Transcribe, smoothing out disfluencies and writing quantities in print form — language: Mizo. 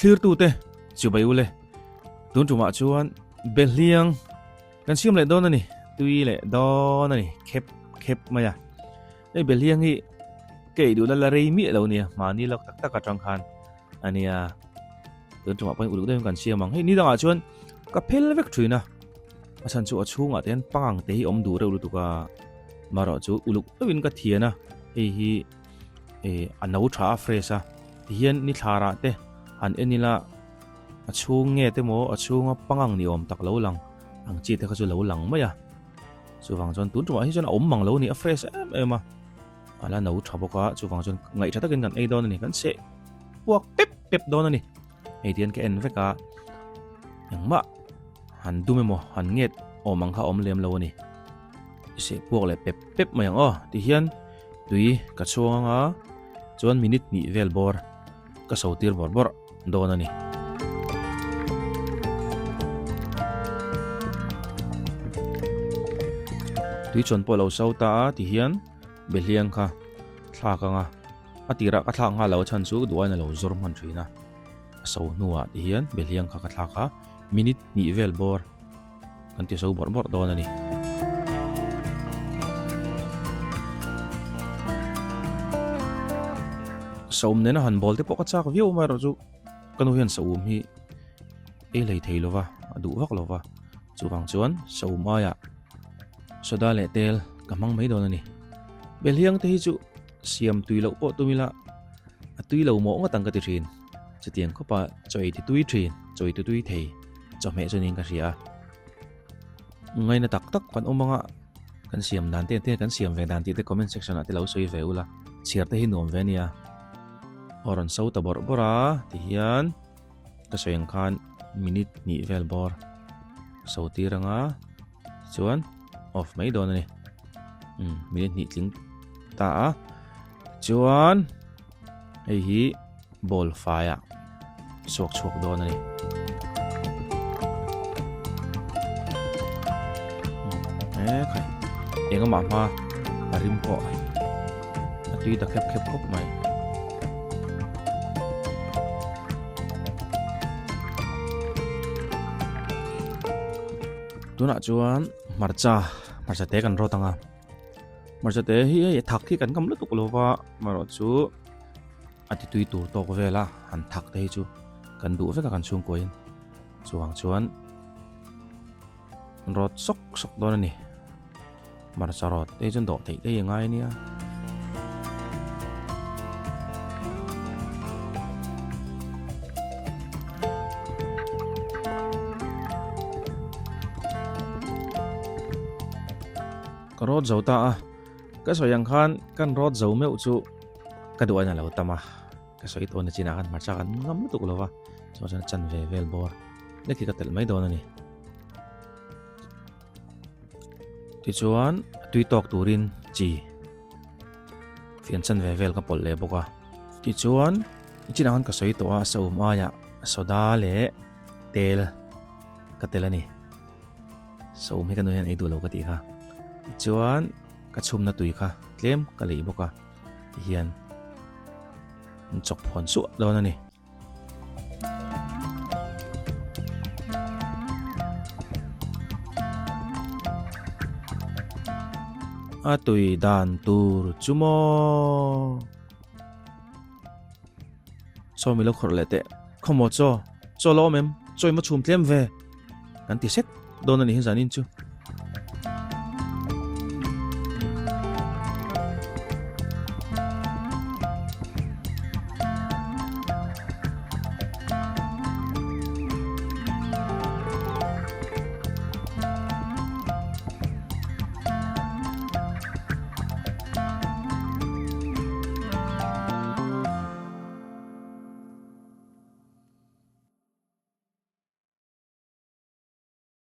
Thlirtute chibai ule tun tumah chuan Behliang kan siam leh dawn a ni, tui leh dawn a ni khep khep mai a. Hei Behliang hi ka ei duhna la rei miah lo nia, mahni lak tak tak atang khan a nia. Tun tumah pawhin uluk deuhin kan siam ang. Hei ni dangah chuan ka phel vek thin a, a chhan chu a chhungah te hian pangang te hi awm duh reuh lutuk a, marawh chu uluk deuhin ka thian a, hei hi eh a no tha a fresh a, tihian ni thlarah te han en ila a chhung nge te maw a chhunga pangang ni awm tak lo lang ang chi te kha chu lo lang mai a, chuvang chuan tun tumah hi chuan a awm mang lo a ni a fresh em em a, a la no tha bawk a, chuvang chuan ngaih tha takin kan ei dawn a ni, kan seh puak pep pep dawn a ni, hei tihian ka en vek a, engmah han dum emaw han nget awm ang kha a awm lem lo a ni, seh puak leh pep pep mai ang aw tihian tui ka chhuang anga chuan minute hnih vel bawr ka so tir bawrh bawrh dawn a ni. Tui chuan pawh lo so ta a tihian Behliang kha thlak anga a tirah ka thlak nghal lo a chhan chu duain a lo zawr hman thin a, a so hnuah tihian Behliang kha ka thlak a minute hnih vel bawr kan ti so bawrh bawrh dawn a ni. Saum nena han bawl te pawh ka chak viau mai erawh chu ka nu hian saum hi ei hlei thei lova a duh vak lova chuvang chuan saum aiah soda leh tel ka hmang mai dawn a ni. Belhiang te hi chu siam tui loh pawh tum ila a tui lo mawh ngawt ang ka ti thin. Chutiang khawpa chaw ei ti tui thin, chaw ei ti tui thei chawhmeh chu niin ka hria a. Ngaina tak tak kan awm anga kan siam dan te te kan siam ve dan tih te comment section ah te lo sawi ve ula, chhiar te hi nuam ve ania. Aw rawn so ta bawrh bawrh a ti hian ka sawi ang khan minute hnih vel bawr so tir anga tichuan off mai dawn a ni. Umm minute hnih tling ta a tichuan hei hi. Bowl faiah suak chhuak dawn a ni. E khai eng amah hma a rim pawh a tui ta khep khep khawp mai. Tunah chuan hmarcha hmarcha te kan rawt ang a hmarcha te hi hei thak hi kan ngam lutuk lo va amaherawh chu. A ti tui tur tawk vel a, han thak te hi chu kan duh vek a kan chhungkuain. Chuvang chuan rawt sawk sawk dawn a ni. Hmarcha rawt te hi chuan dawh theih te hi a ngai a nia. Ka rawt zo ta a, ka sawi ang khan kan rawt zo meuh chu. Ka duh ain a lo tam a, ka sawi tawn a chinah khan hmarcha kan ngam lutuk lo va, chuan chuan a chan ve vel bawr lek hi ka telh mai dawn a ni. Tichuan a tui tawk turin chi fian chan ve vel ka pawlh leh bawk a, tichuan chinah khan ka sawi tawh a saum aiah soda leh tel ka tel a ni. Saum hi ka nu hian ei duh lo ka tih kha. Tichuan ka chhumna tui kha tlem ka lei bawk a tihian an chawk phuan suah dawn a ni. A tui dan tur chu maw? Chaw mi lo khawrh leh teh. Khawmaw chaw, chaw la awm em? Chaw i ma chhum tlem ve. Kan ti sek dawn a ni hi zanin chu.